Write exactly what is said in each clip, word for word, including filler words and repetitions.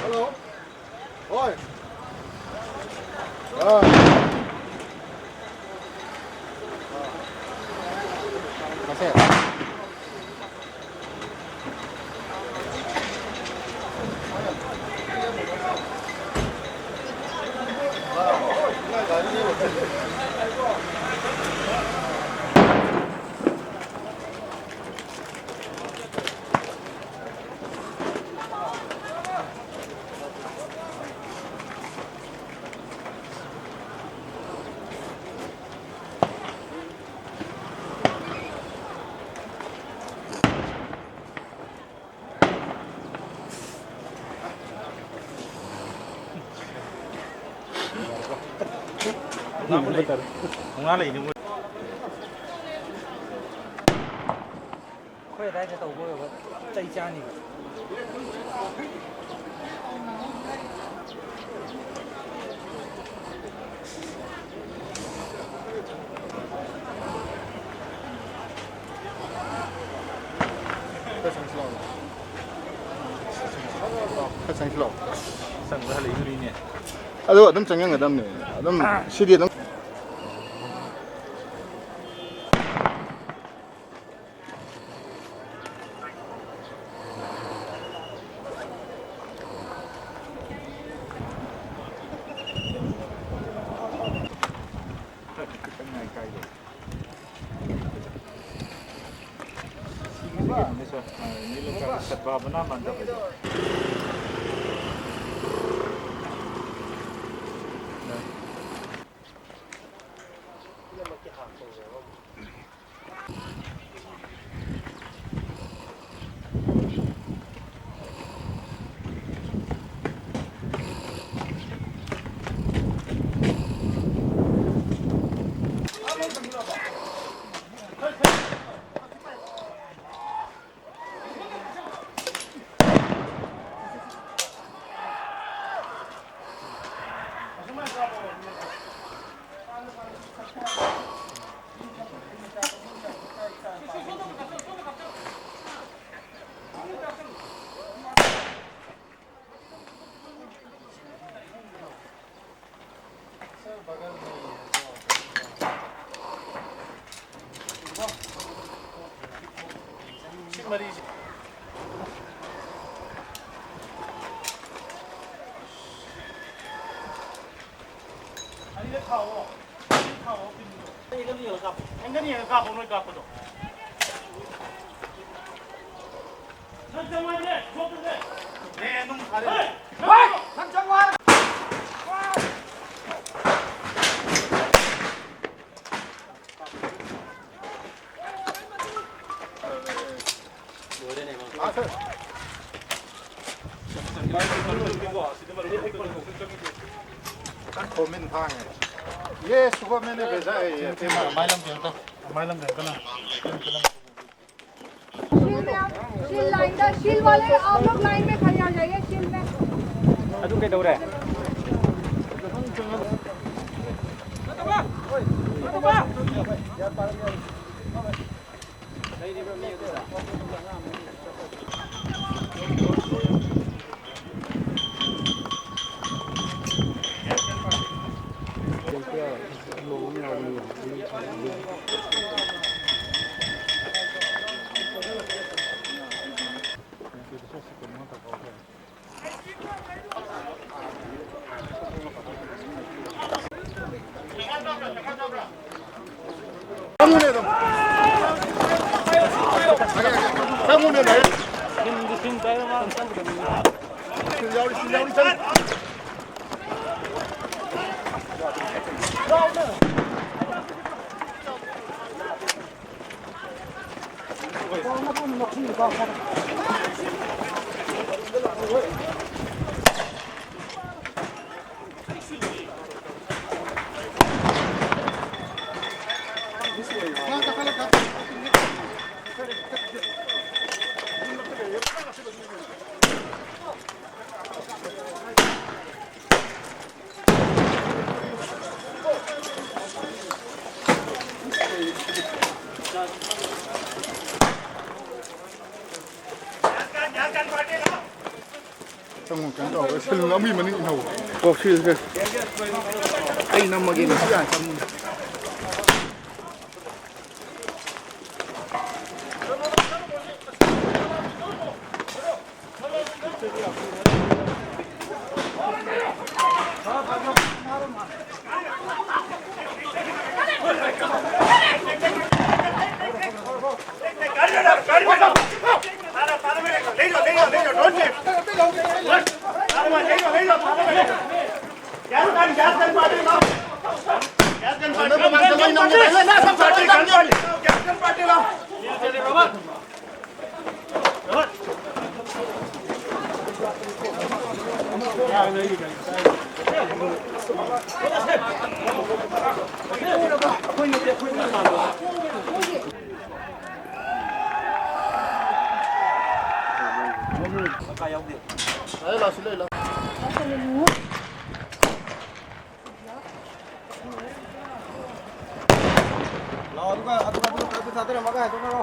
Hello. Oi. Ah. ꯃꯉꯥ ꯂꯩꯅꯤ ꯃꯣꯏ꯫ ꯑꯩꯈꯣꯏ ꯑꯗꯥꯏꯗ ꯇꯧꯕ ꯑꯣꯏꯔꯕ ꯆꯩ ꯆꯥꯅꯤꯕ꯫ ꯈꯔ ꯆꯪꯁꯤꯜꯂꯛꯑꯣ꯫ ꯈꯔ ꯆꯪꯁꯤꯜꯂꯛꯑꯣ꯫ ꯆꯪꯕ ꯍꯜꯂꯛꯏꯗꯨꯅꯤꯅꯦ꯫ ꯑꯗꯣ ꯑꯗꯨꯝ ꯆꯪꯁꯤꯟꯒꯗꯕꯅꯦ꯫ ꯑꯗꯨꯝ ꯁꯤꯗꯤ ꯑꯗꯨꯝ꯫ ꯈꯤꯇꯪ ꯉꯥꯏ ꯀꯥꯏꯗꯣ꯫ ꯁꯤꯒꯤꯁꯦ ꯀꯩꯅꯣꯅꯦ ꯁꯥꯔ, ꯑ, ꯅꯤꯂꯀꯥꯟꯇ ꯁꯠꯕꯥꯕꯅꯥ ꯃꯟꯗꯞ ꯍꯥꯏꯗꯣ꯫ ꯑꯅꯤꯗ ꯊꯥꯎꯑꯣ꯫ ꯑꯅꯤꯗ ꯊꯥꯎꯑꯣ, ꯀꯤꯂꯣꯗꯣ꯫ ꯑꯦꯡꯒꯜ ꯌꯦꯡꯉꯒ ꯀꯥꯞꯄꯣ꯫ ꯑꯦꯡꯒꯜ ꯌꯦꯡꯉꯒ ꯀꯥꯞꯄꯣ, ꯅꯣꯏ ꯀꯥꯞꯄꯗꯣ꯫ ꯅꯪ ꯆꯪꯉꯣ ꯍꯥꯏꯕꯅꯦ, ꯊꯣꯛꯄꯁꯦ꯫ ꯑꯦ, ꯑꯗꯨꯝ ꯐꯔꯦ꯫ ꯍꯦ! ꯍꯣꯏ! ꯅꯪ ꯆꯪꯉꯣ ꯍꯥꯏ-, ꯈꯣꯝꯃꯤꯟ ꯊꯥꯡꯉꯦ꯫ ꯌꯦ, ꯁꯨꯒ ꯃꯦꯅꯦ ꯚꯦꯖꯥ ꯍꯦ, ꯌꯦ꯫ ꯃꯥꯏ ꯂꯝ ꯀꯩꯅꯣ ꯇꯧ꯫ ꯃꯥꯏ ꯂꯝ ꯀꯩꯅꯣ ꯇꯧ꯫ शील लाइन दा, शील वाले आप लोग लाइन में खड़े आ जाइए, शील में। ꯑꯗꯨ ꯀꯩꯗꯧꯔꯦ? ꯆꯪꯉꯨꯅꯦ ꯑꯗꯨꯝ꯫ ꯆꯪꯉꯨꯅꯦ ꯗꯥꯏꯔꯦꯛ꯫ ꯁꯤꯜ ꯌꯥꯎꯔꯤ, ꯁꯤꯜ ꯌꯥꯎꯔꯤ, ꯆꯪꯉꯨ꯫ ꯆꯪꯉꯣ, ꯀꯩꯅꯣ ꯇꯧꯔꯒ ꯁꯤꯜ ꯑꯃꯒꯤ ꯃꯅꯤꯡ ꯏꯟꯍꯧ꯫ ꯑꯣ, ꯁꯤꯜ, ꯁꯤꯜ꯫ ꯑꯩ ꯅꯝꯃꯒꯦ꯫ ꯁꯤ ꯌꯥꯝ ꯆꯪꯉꯤ꯫ ꯂꯥꯛꯑꯣ, ꯑꯗꯨꯒ, ꯑꯗꯨꯒ, ꯑꯗꯨꯒ, ꯑꯗꯨ ꯊꯥꯗꯔꯝꯃꯒ ꯍꯥꯏꯗꯣꯛꯅꯔꯣ꯫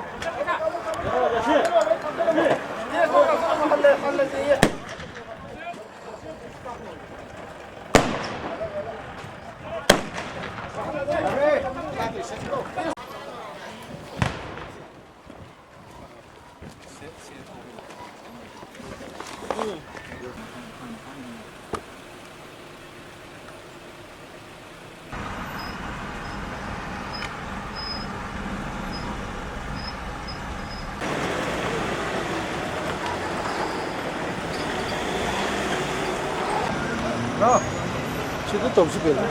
ꯇꯧꯁꯤ ꯀꯩꯅꯣ?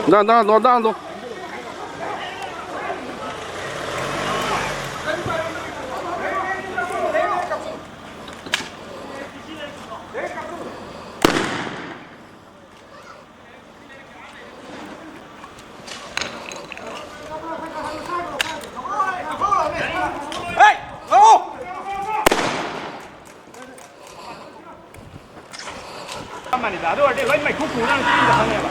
ꯗꯥ, ꯗꯥ, ꯗꯣ, ꯗꯥ, ꯗꯣ꯫ ꯑꯃꯅꯤꯗ꯫ ꯑꯗꯨ ꯑꯣꯏꯔꯗꯤ ꯂꯣꯏ ꯃꯩꯈꯨ ꯈꯨꯔꯒ ꯆꯦꯟꯕ ꯈꯪꯉꯦꯕ꯫